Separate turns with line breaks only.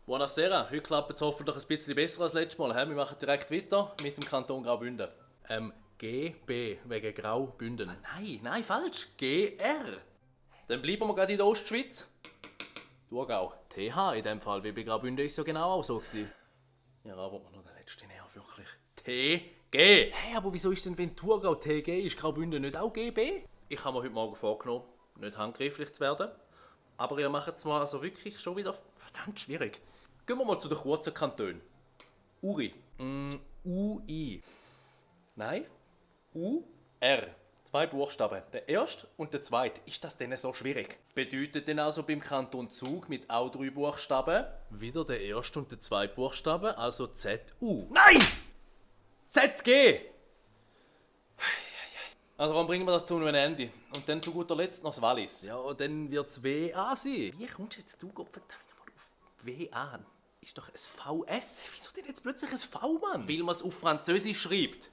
Buonasera, heute klappt es hoffentlich ein bisschen besser als letztes Mal. Wir machen direkt weiter mit dem Kanton Graubünden. GB, wegen Graubünden. Nein, falsch. GR. Dann bleiben wir gerade in der Ostschweiz. Thurgau. TH in dem Fall, wie bei Graubünden ist es ja genau auch so gewesen. Ja, aber noch der letzte Nerv, wirklich. TG. Hey, aber wieso ist denn, wenn Thurgau TG ist, Graubünden nicht auch GB? Ich habe mir heute Morgen vorgenommen, nicht handgreiflich zu werden. Aber ihr macht es mal also wirklich schon wieder verdammt schwierig. Gehen wir mal zu den kurzen Kantonen. Uri. UI. Nein. UR. 2 Buchstaben. Der erste und der zweite. Ist das denn so schwierig? Bedeutet denn also beim Kanton Zug mit auch 3 Buchstaben wieder der erste und der zweite Buchstaben, also ZU? Nein! ZG! Also warum bringen wir das zu einem Ende? Und dann zu guter Letzt noch das Wallis. Ja, dann wird es WA sein. Wie kommst jetzt du, Gott verdammt mal auf WA? Ist doch ein VS. Wieso denn jetzt plötzlich ein V, Mann? Weil man es auf Französisch schreibt.